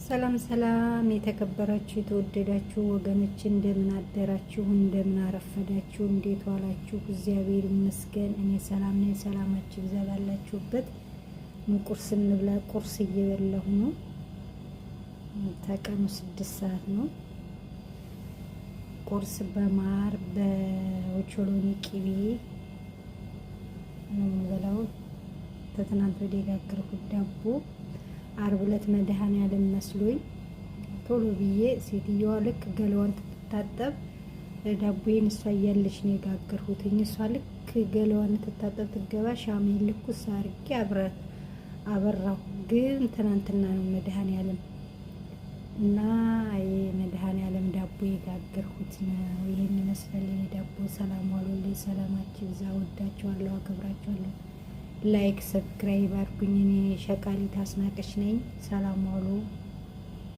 ሰላም ሰላም፣ የተከበራችሁ የተወደዳችሁ ወገኖች እንደምን አደራችሁ፣ እንደምን አረፈዳችሁ፣ እንዴት ዋላችሁ? እግዚአብሔር ይመስገን እኔ ሰላም ነኝ። ሰላማችሁ ይብዛ ባላችሁበት። ቁርስ እንብላ። ቁርስ እየበላሁ ነው። ከቀኑ 6 ሰዓት ነው። ቁርስ በማር በኦቾሎኒ ቅቤ ነው የምበላው። ከትናንት ወዲያ የጋገርኩት ዳቦ አርብ ዕለት መድኃኔዓለም መስሎኝ ቶሎ ብዬ ሴትየዋ ልክ ገላዋን ትታጠብ ዳቦዬን እሷ እያለች ነው የጋገርኩት። እሷ ልክ ገላዋን ትታጠብ ትገባ ሻሜን ልኩስ አድርጌ አበራሁ። ግን ትናንትና ነው መድኃኔዓለም እና የመድኃኔዓለም ዳቦ የጋገርኩት ነው። ይህን ይመስላል የኔ ዳቦ። ሰላም ዋሉልኝ። ሰላማችሁ ይብዛ። ወዳችኋለሁ፣ አከብራችኋለሁ። Like subscribe አድርጉኝ። እኔ ሸቃሊት አስናቀች ነኝ። ሰላም ዋሉ።